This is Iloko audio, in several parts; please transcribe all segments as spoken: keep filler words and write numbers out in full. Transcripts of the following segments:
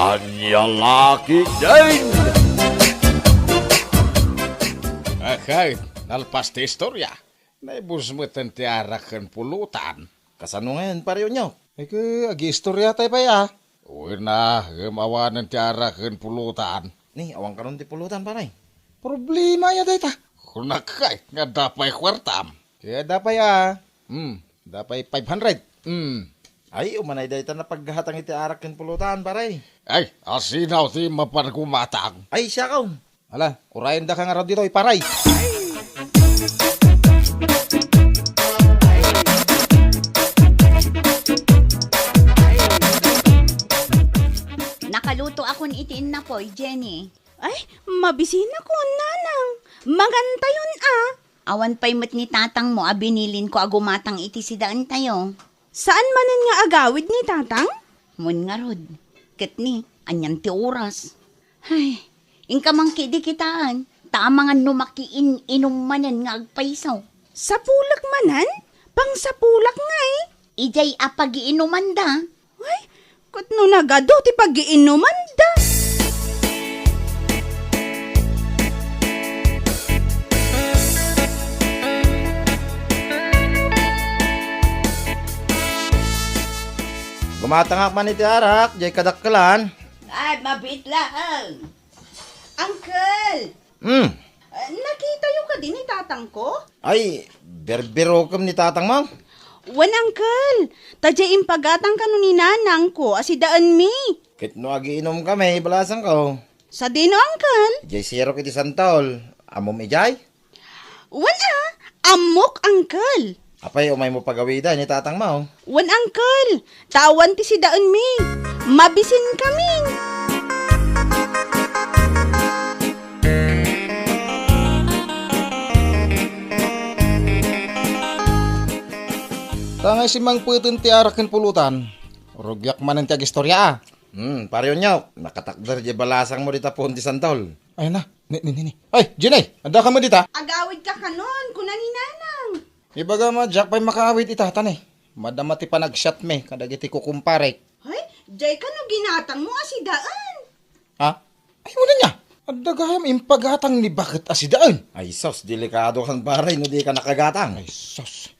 Ania la ketdin? Ahay, nalpas ti istorya. Naibus met ti arak ken pulutan. Kasano ngayen, Pare Onyok? Ay, ke, agiistoriatay pay a. Wen a, ngem awanen ti arak ken pulutan. Ni, awan kanon ti pulutan, pare. Problema ya dayta. Kunak kay, nga adda pay kuartam. Kaya adda pay a. Hmm, adda pay five hundred. Hmm. Ay, umanay dayta napaggatang iti arak ken pulutan, pare. Ay, asino ti mapan gumatang? Ay, siakaw. Ala, urayen daka ngarud ditoy, paray. Nakaluto akon iti innapoy, Jenny. Ay, mabisinakon, nanang. Mangantayon a. Awan pay met ni tatangmo a binilinko a gumatang iti sidaentayo. Saan manen nga agawid ni tatang? Wen ngarud. Ket ni, anian ti oras? Ay, inka mangkidi kitaan, ta amangan no makiin-inum manen nga agpayso. Sapulek manen? Pangsapulak ngay? Idiay a pagiinumanda. Ay, ket no nagadu ti pagiinumanda. Gumatangak man iti arak, diay kadakkelan. Ay, mabiit laeng. Uncle! Hmm. Eh, nakitayo kadi ni tatangko? Ay, birbirokem ni tatangmo? Wen, uncle. Ta diay impagatang kano ni nanangko a sidaenmi. Ket no agiinumkami, balasangko. Sadino, uncle? Diay sirok iti santol. Ammom idiay? Wen a, ammok, uncle. Apay, umaymo pagawida ni tatangmo? Wen, uncle. Ta awan ti sidaenmi. Mabisinkamin. Ta ngay simmangpeten ti arak ken pulutan. Rugiak manen ti agistorya a. Hmm, Pare Onyok, nakatakder diay balasangmo dita puon ti santol. Ay na, ni, ni, ni, ni. Ay, Jenny, adda ka met dita? Agawidka kanon, kuna ni nanang. Ibagam a diak pay makaawid ita, ta ni, madama ti panagsiatmi kadagiti kukumparek. Ay, diay kano ginatangmo a sidaen? Ha? Ay, wen ania? Adda gayam impagatang ni baket a sidaen. Ay, sus, delikadokan, pare, no dika nakagatang. Ay, sus.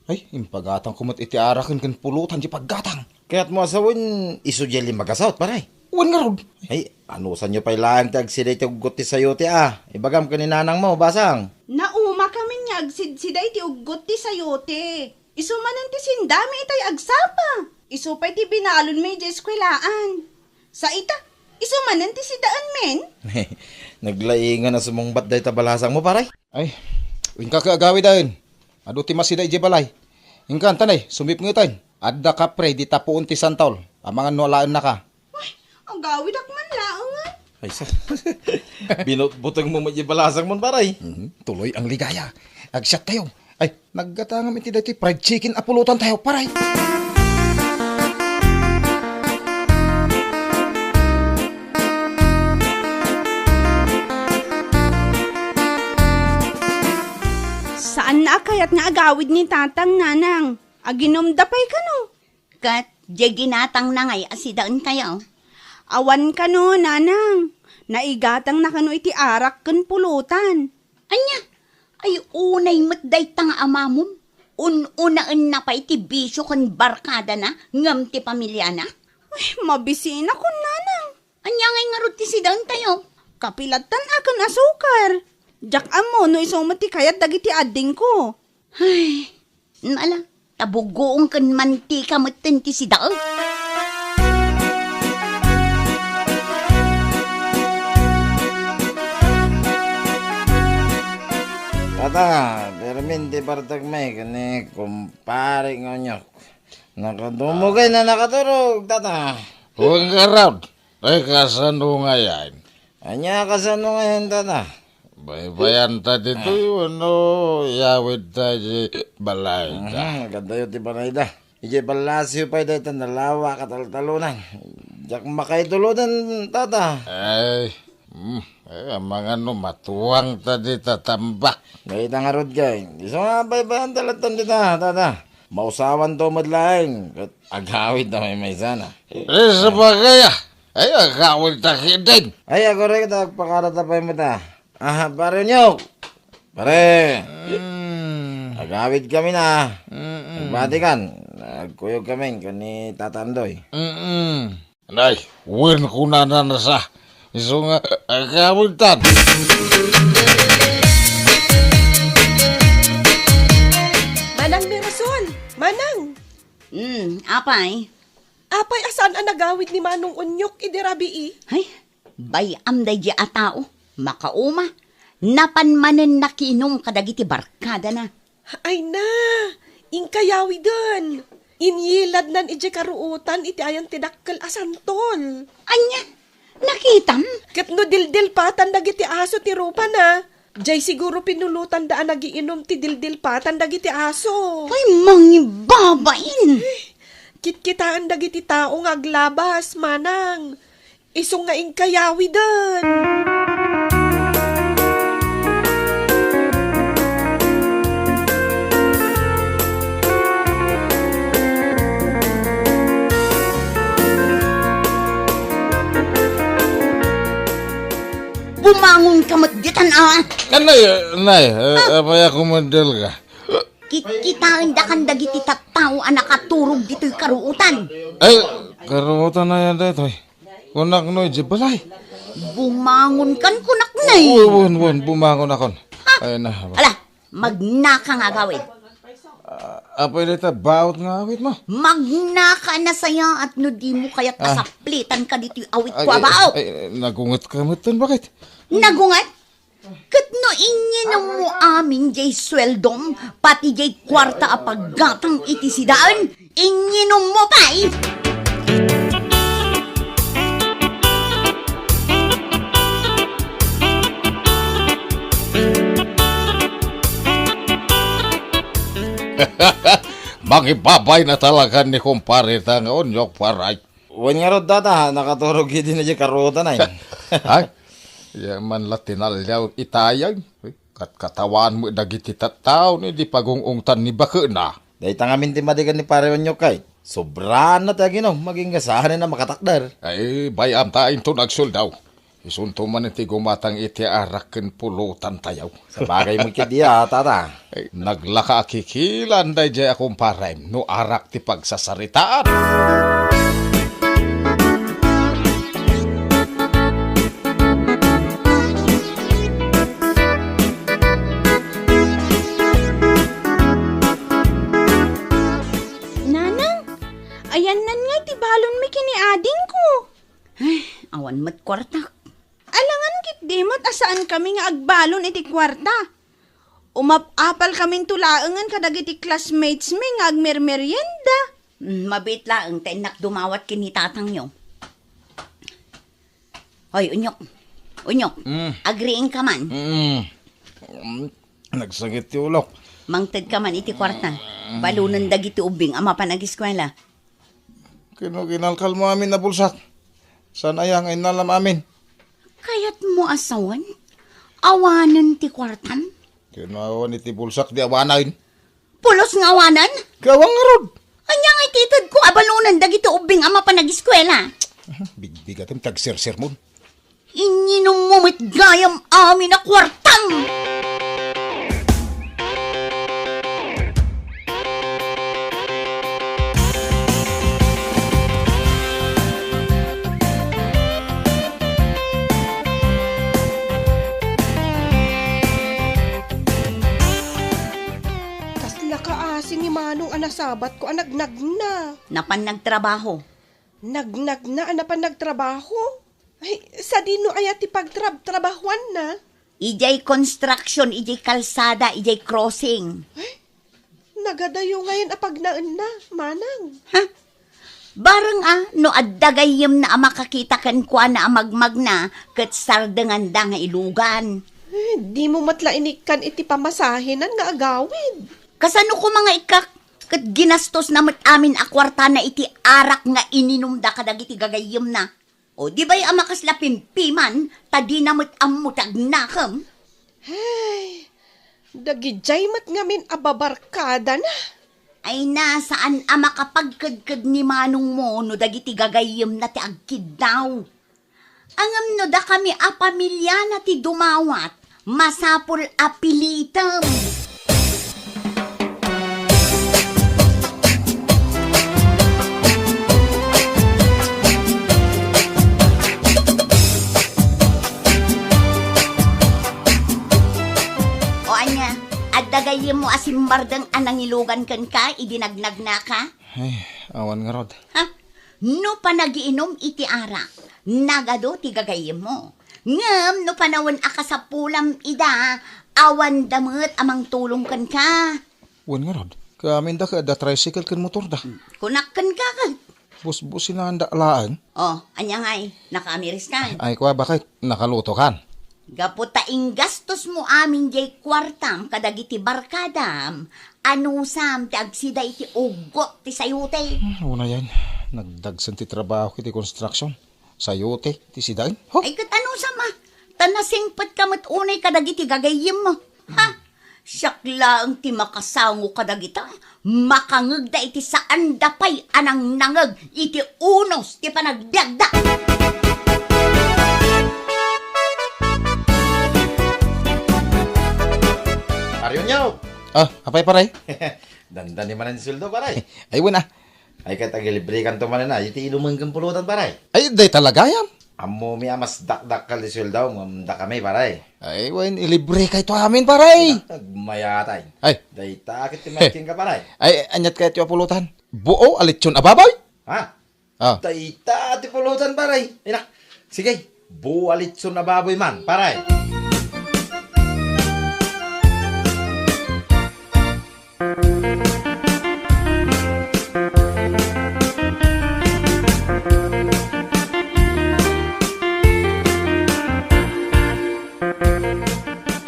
Ay, impagatangko met iti araken ken pulutan diay paggatang. Kayatmo a sawen, isu diay limmagasawt, pare? Wen ngarud. Ay, anusanyo pay laeng ti agsida iti uggot ti sayote a. Ibagam ken ni nanangmo, basang. Naumakamin nga agsidsida iti uggot ti sayote. Isu manen ti sindami itay agsapa. Isu pay ti binalonmi idiay eskuelaan. Sa ita, isu manen ti sidaenmin. Naglaingan a sumungbat dayta balasangmo, pare. Ay, inka ket agawiden. Adu ti masida idiay balay. Inkan, tanay, sumipngeten. Adda kapre dita puon ti santol. Amangan no alaennaka. Ay, agawidak man laengen. Ay, sa-, binutbutengmo met diay balasangmon, pare. Mhm, tuloy ang ligaya. Agsiattayo. Ay, naggatangam iti daytoy fried chicken a pulutantayo, pare. Saanna a kayat nga agawid ni Tatang, Nanang. Aginumda pay kano. Ket diay ginatangna ngay a sidaentayo? Awan kano, Nanang. Naigatangna kano iti arak ken pulutan. Ania? Ay, unay met dayta nga amamon. Un-unaenna pay ti bisio ken barkadana ngem ti pamiliana. Ay, mabisinakon, Nanang. Ania ngay ngarud ti sidaentayo? Kape lattan a ken asukar. Diak ammo no isu met ti kayat dagiti addingko. Ay, ala, ta bugoong ken mantika metten ti sidaek. Tata, permin ti bartekmi ken ni kumpare nga Onyok. Nakadumogay na nakaturog, tata. Wen ngarud. Ay, kasano ngayen? Ania, kasano ngayen, tata? Baybayanta ditoy wenno iyawidta idiay balayda? Mhm, kadtayo ti balayda. Idiay palasyo pay dayta nalawa a kataltalonan. Diak makaitulod, tata. Ay, mm, ay, amangan no matuangta dita tamba. Dayta ngarud kay, isu nga baybayanta lattan dita, tata. Mausawanto met laeng, ket agawidta maymaysana. Eh, sabagay, ah. Ay, agawid ta ketdin. Ay, agurek ta agpakarata pay met a. Ah, Pare Onyok. Pare. Mm. Agawid kami na. Mm-mm. Agbati kan. Agkuyog kami ken ni Tata Andoy. Mm-mm. Nay, wen kunana na sa. Isu nga, agawid tan. Manang Mirasol! Manang! Hmm, apay? Apay a saan a nagawid ni Manong Onyok idi rabii? Ay, bay-am daydiay a tao. Makauma. Napan manen nakiinum kadagiti barkadana. Ay na, inkayawiden. Inyiladnan idiay karuotan iti ayan ti dakkel a santol. Ania? Nakitam? Ket no dildilpatan dagiti aso ti rupana, jay siguro pinulotanda a nagiinum ti dildilpatan dagiti aso. Ay, mangibabain! Kitkitaen dagiti tao nga aglabas, manang. Isu nga inkayawiden. Bumangon ka met ditan, a. Anay, nay, eh, apay a kumadal ka? Kitkitaendakan dagiti tattao a nakaturog ditoy karuotan. Ay, karuotan a yan daytoy. Kunak no, idiay balay. Bumangon kan kunak na eh. Wen, wen, wen, bumangon akon. Ha? Ay na. Ala, magnaka nga agawid. Ah, apay dayta baot nga awit mo? Magnaka na sayaat no di mo kayat a saplitan ka ditoy awit ko a baot. Ay, nagunget ka met ten, bakit? Nagunget? Ket no inyinummo amin jay sueldom, pati jay kuarta a paggatang iti sidaen, inyinummo pay. Mangibabay na talaga ni kumpare ta nga Onyok, paray. Wen ngarud, tata, nakaturog idi na di karutan ay. Ay, ya man la tinaliaw itayag. Kat-katawan mo dagiti tattao ni di pagung-ungtan ni bakena. Dayta ngamin ti madigan ni Pare Onyok kay. Sobraan na ti aginom, agingga saan a makatakder. Ay, bay-am ta inton agsuldaw. Isunto man ti gumatang iti arak ken pulotan tayo. Sabagay met kadi a, tata. Ay, naglaka a kikilan daydiay a kumparem no arak ti pagsasaritaan. Nanang, ayannan nga iti balonmi ken ni adingko. Ay, awan met kuartak. Alangan ketdi met a saankami nga agbalon iti kuarta. Umap-apalkaminto laengen kadagiti classmatesmi nga agmermerienda. Mm, mabiit laeng ta innak dumawat ken ni tatangyo. Hoy, Unyok. Unyok, Mm. agriingka man. Mm. Mm. Nagsakit ti ulok. Mangtedka man iti kuarta. Balonen dagiti ubbing a mapan agiskuela. Kino kinalkalmo amin a bulsak? Saan aya nga innalam amin? Kayatmo a sawen? Awanen ti kuartam? Kino awan iti bulsak di awanen? Pulos nga awanen? Kawang ngarud. Ania nga ititedko a balonen dagiti ubbing a mapan agiskuela? Bigbigatem ti agsersermon. Inyinummo met gayam amin a kuartam! Kasla kaasi ni Manong a nasabatko a nagnagna. Napan nagtrabaho. Nagnagna a napan nagtrabaho? Ay, sadino aya ti pagtrab-trabahuanna? Idiay construction, idiay kalsada, idiay crossing. Ay, nagadayo ngayen a pagnaenna, manang. Ha? Bareng a, no adda gayyemna a makakita kenkuana a magmagna, ket sardenganda nga ilugan. Eh, dimo met la inikkan iti pamasahenan nga agawid. Kasano koma nga ikkak? Ket ginastosna met amin a kuartana iti arak nga ininumda kadagiti gagayyemna. O, di bay a makasla pimpiman, ta dina met ammo ti agnakem? Ay, dagidiay met ngamin a babarkadana. Ay na, saan a makapagkedked ni manongmo no dagiti gagayyemna ti agkiddaw. Ngem no dakami a pamiliana ti dumawat, masapul a pilitem. O ania, adda gayyemmo a simmardeng a nangilugan kenka idi nagnagnaka? Ay, awan ngarud. Ha? No panagiinum iti arak, nagadu ti gagayyemmo. Ngem no panawen a kasapulam ida, awanda met a mangtulong kenka. Wen ngarud, kaaminda ket adda tricycle ken motorda. Kunak kenka ket. Busbusinanda laeng. O, ania ngay, nakaamiris kan? Ay, kua, baket, nakaluto kan. Gapu ta ingastos mo amin jay kuartam kadagiti barkadam, anusam ti agsida iti uggot ti sayote. Hmm, unayen, nagdagsen ti trabaho iti construction. Sayote ti sidaen. Ho! Ay, ket anusam a? Ta nasingpetka met unay kadagiti gagayyemmo. Ha? Siak laeng ti makasango kadagita. Makangegda iti saanda pay a nangnangeg iti unos ti panagbiagda. Pare Unyo! Ah, apay, pare? Dandani manen sueldo, pare. Ay, wen a. Ay, ket agilibrekanto manen a, iti inumen ken pulutan, pare. Ay, dayta la gayam. Ammomi a mas dakdakkel ti sueldo ngem dakami, pare. Ay, wen, ilibrekayto amin, pare. Agmayatay. Ay. Dayta ket ti maikkenka, pare. Ay, aniat kayatyo a pulutan? Buo a litson a baboy? Ha? Ah. Dayta ti pulutan, pare. Ina. Sige, buo a litson a baboy man, pare.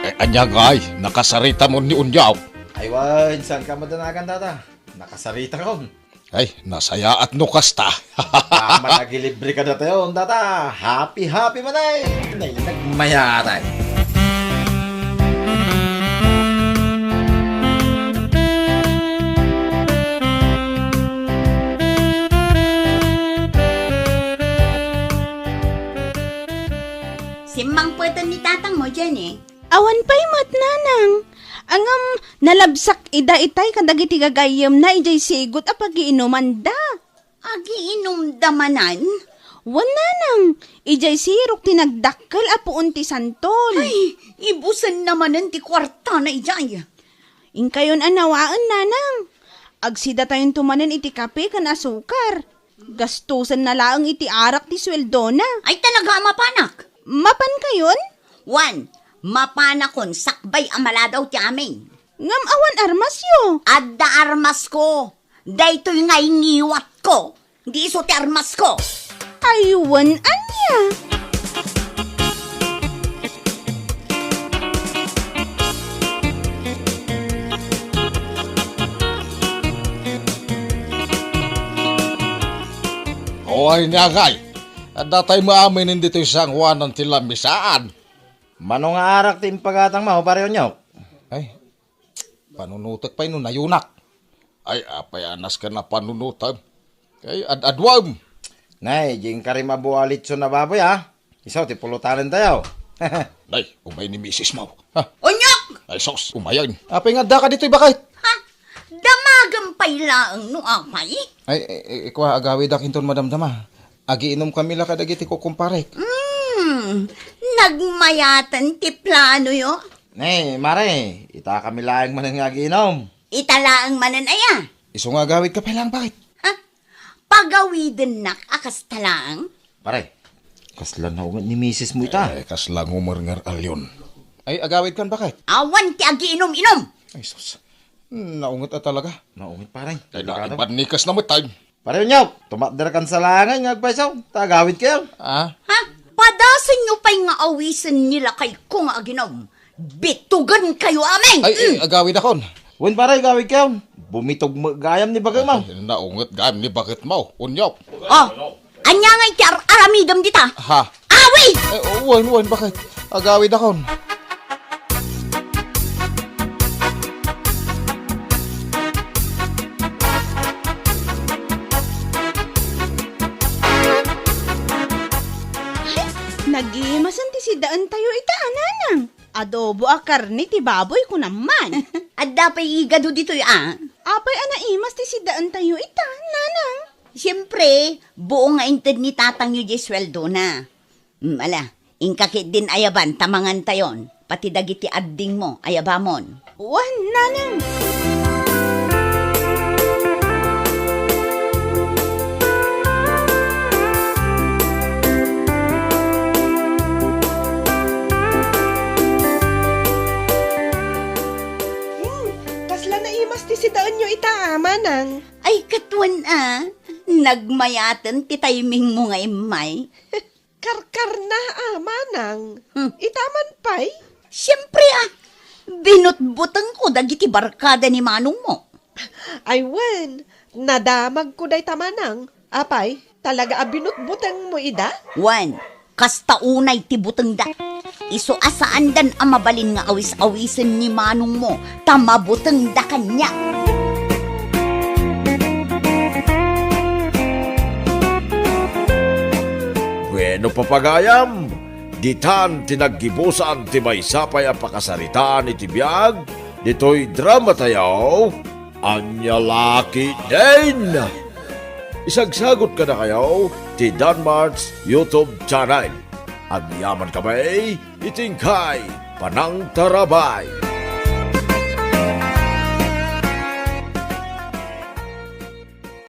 Eh, ania ngay, nakasaritamon ni Unyo? Ay, wen, saanka madanagan, tata? Nakasaritakon. Ay, nasayaat no kasta. Aman agilibre kadatayo, tata. Happy, happy man ay. Nay, nagmayatay. Simmangpeten ni tatangmo, Jenny. Awan pay met, nanang. Ngem, nalabsak ida itay kadagiti gagayyemna idiay sigut a pagiinumanda. Agiinumda manen? Wen, nanang. Idiay sirok ti nagdakkel a puon ti santol. Ay, ibusenna manen ti kuartana idiay. Inkayon a nawaen, nanang. Agsidatayonto manen iti kape ken asukar. Gastosenna laeng iti arak ti sueldona. Ay, talaga a mapanak? Mapankayon? Wen, mapanakon sakbay a maladaw ti amin. Ngem awan armasyo? Adda armasko. Daytoy ngay ngiwatko. Di isu ti armasko. Ay, wen, ania? O, ania ngay, adda tay maaminen ditoy sangoanan ti lamisaan. Mano nga arak ti impagatangmo, Pare Onyok? Ay, panunotek pay no nayunak. Ay, apay a nasken a panunotem? Ay, ad-aduem. Nay, di inkarim a buo a litson a baboy, a. Isu ti pulutanentayo. Nay, umay ni misismo. Ha? Onyok! Ay, sus, umayen. Apay nga addaka ditoy, baket? Ha? Damagem pay laeng no apay? Ay, eh, eh, kua, agawidak inton madamdama. Agiinomkami la kadagiti kukumparek. Hmm, nagmayaten ti planoyo. Ne, mare, itakami laeng manen nga agiinom. Ita laeng manen aya? Isu nga agawidka pay laeng, baket? Ha? Pagawidennak a kasta laeng? Pare, kasla naunget ni misismo ita. Eh, kasla ngumernger alyon. Ay, agawidkan, baket? Awan ti agiinom-inom. Ay, sus. Naunget a talaga. Naunget, pare. Ay, delikado. Naibannikasna met, tay. Pare Onyok, tumakderkan sa laeng nga agpayso, ta agawidkayo. Ah? Ha? Padasenyo pay nga awisen ni lakayko nga aginom. Bitugenkayo amin! Ay, ay, agawidakon. Wen, pare, agawidkayo. Bumitog met gayam ni baketmo. Ay, naunget gayam ni baketmo, Onyok. Oh, ania ngay ti ar-aramidem dita? Ha? Awid! Eh, wen, wen, baket? Agawidakon. Nagimasen ti sidaentayo ita, a nanang. Adobo a karne ti baboy, kunam man. Adda pay igado ditoy, a? Apay a naimas ti sidaentayo ita, nanang? Siempre, buo nga inted ni tatangyo diay sueldona. Mm, ala, inka ketdin ayaban ta mangantayon, pati dagiti addingmo, ayabamon. Wen, nanang. Hmm, kasla naimas ti sidaenyo ita, a, manang. Ay, ket wen, a, nagmayaten ti timingmo nga immay. Karkarna, a, manang. Hmm. Ita man pay? Siempre, a. Binutbutengko dagiti barkada ni manongmo. Ay, wen, nadamagko dayta, manang. Apay, talaga a binutbutengmo ida? Wen, kasta unay ti butengda. Isu a saandan a mabalin nga awis-awisen ni manongmo ta mabutengda kaniak. Bueno, papagayam, ditan ti naggibusan ti maysa pay a pakasaritaan iti biag ditoy dramatayo, Ania La Ketdin. Isagsagut kadakayo ti Danmart's YouTube channel. Agyamankami iti inkay panangtarabay.